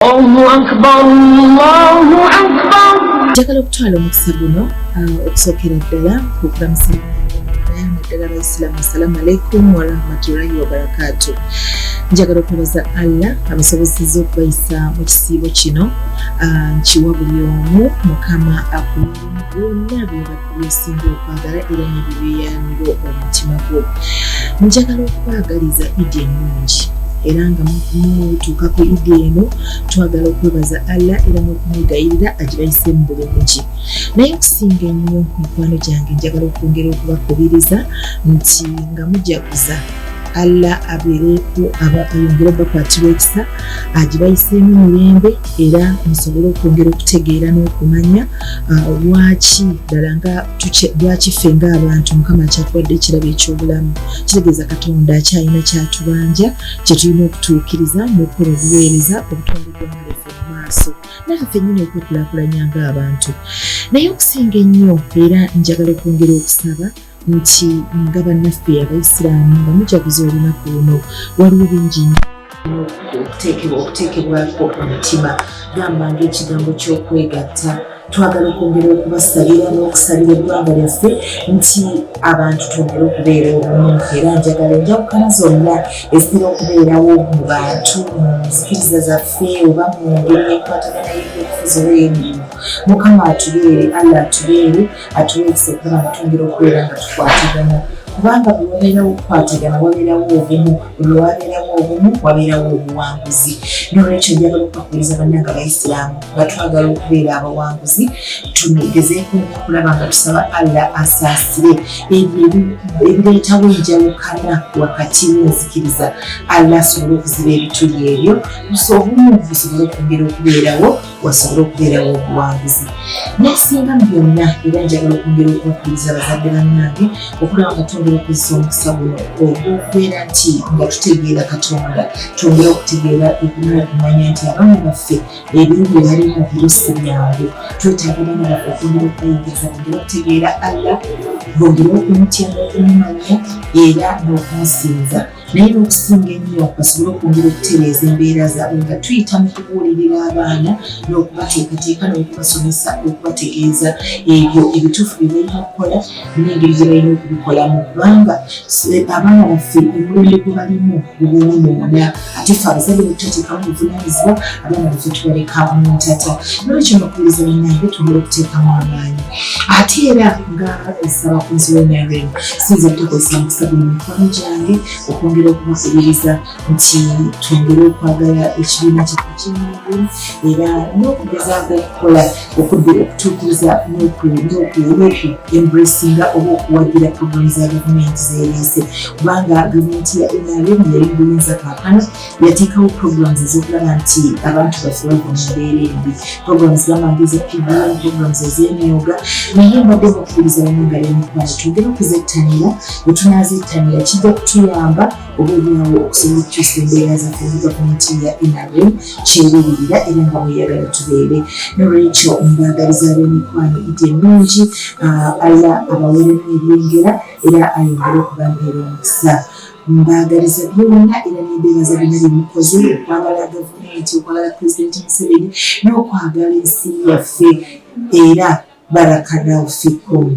Allahu akbar, Allahu akbar. Njagala okutwala omukisa guno okusookera ddala okulamusa naddala Abaisiraamu. Assalamu alaikum warahmatullahi wabarakatu. Njagala okwebaza Allah abasobozesezza okubayisa mu kisiibo kino. Nkiwa buli omu, Mukama akuweeremu byonna byosinga okwagala era nebyeyaniro omutima gwo. Njagala okubaagaliza Idi ennungi, era nga mutuuka ku Idi eno, twagala okwebaza Allah era n'okumwegayirira agibayiseemu bulungi. Naye okusinga ennyo, mikwano gyange, njagala okwongera okubakubiriza nti nga mujaguza, Allah abeereko, ayongere obakwatirwa ekisa, agibayiseemu mirembe, era musobole okwongera okutegeera n'okumanya lwaki ddala nga lwaki ffe ng'abantu Mukama akyatuwadde ekirabo eky'obulamu. Kitegeeza Katonda akyalina kyatubanja kye tulina okutuukiriza n'okukola obuweereza obutwala eggwanga lyaffe mu maaso, naffe ffennyini okwekulaakulanya ng'abantu. Naye okusinga ennyo, era njagala okwongera okusaba nti nga bannaffe Abaisiraamu, nga mujaguza olunaku luno, waliwo bingi nnyo okuteekebwako omutima, gamba ng'ekigambo ky'okwegatta. Twagala okwongera okubasabira n'okusabira eggwanga lyaffe nti abantu twongere okubeera obumu, era njagala enjawukana zonna ezitera okubeerawo mu bantu, mu nzikiriza zaffe oba mu ngeri enkwatagana y'ebyobufuzi oba ey'emirimu, Mukama atubeere, Allah atubeere, atuwe ekisa okulaba nga twongera okubeera nga tukwatagana, kubanga bwe wabeerawo okukwatagana, wabeerawo obumu. Bwe wabeerawo obumu, wabeerawo obuwanguzi. Nolwekyo njagala okubakubiriza, bannange Abayisiraamu, nga twagala okubeera abawanguzi, tugezeeko nnyo okulaba nga tusaba Allah asaasire ebyo ebireetawo enjawukana wakati w'enzikiriza, Allah asobole okuziba ebituli ebyo, obumu busobole okwongera okubeerawo, wasobole okubeerawo obuwanguzi. N'ekisinga mu byonna, era njagala okwongera okubakubiriza, abazadde bannange, okulaba nga twongera okukozesa omukisa guno ogw'okubeera nti nga tutegeera Katonda, twongere okutegeera n'okumanya nti abaana baffe ebiro bye balimu biro si byangu. Twetaaga abaana baffe okwongera okubayigiriza, bongere okutegeera Allah, bongere okumutya n'okumumanya era n'okumusinza. Naye n'okusinga ennyo, basobole okwongera okutereeza embeera zaabwe nga tuyita mu kubuulirira abaana n'okubateekateeka n'okubasomesa, okubategeeza ebyo ebituufu bye balina okukola n'engeri gye balina okubikolamu, kubanga abaana baffe omulembe gwe balimu guboonoona, ate ffe abazadde bwe tutateekamu buvunaanyizibwa, abaana baffe tubaleka mu ntata. Nolwekyo mbakubiriza, bannange, twongere okuteekamu amaanyi. Ate era nga Ssabakunzi wa NRM, siyinza butakozesa mukisa guno, mikwano gyange, okwongera okubakubiriza nti twongere okwagala ekibiina kyaffe ky'NRM era n'okugezaako okukola okutuukiriza n'oku embracinga oba okuwagira programu za gavumenti zeereese, kubanga gavumenti ya NRM yali mu buyinza kaakano yateekawo programs ez'okulaba nti abantu baffe bava mu mbeera embi, programs gamba ngeza PBM, programs ez'emyoga. Naye mbadde bakubiriza, bannange ab'emikwano, twongere okuzettanira. Bwe tunaazettanira, kijja kutuyamba oba oliawo okusobola okukyusa embeera zaffe mu gavumenti ya NRM kyeruubirira era nga bweyagala tubeere. Nolwekyo mbaagaliza, ab'emikwano, Idi ennungi. Allah abaweeremu ebyengera era ayongere okubampeera omukisa. Mbaagaliza byonna era nembeebaza byonna byemukoze okwagala gavumenti, okwagala Pulezidenti Museveni n'okwagala ensi yaffe. Era barakallahu fikum.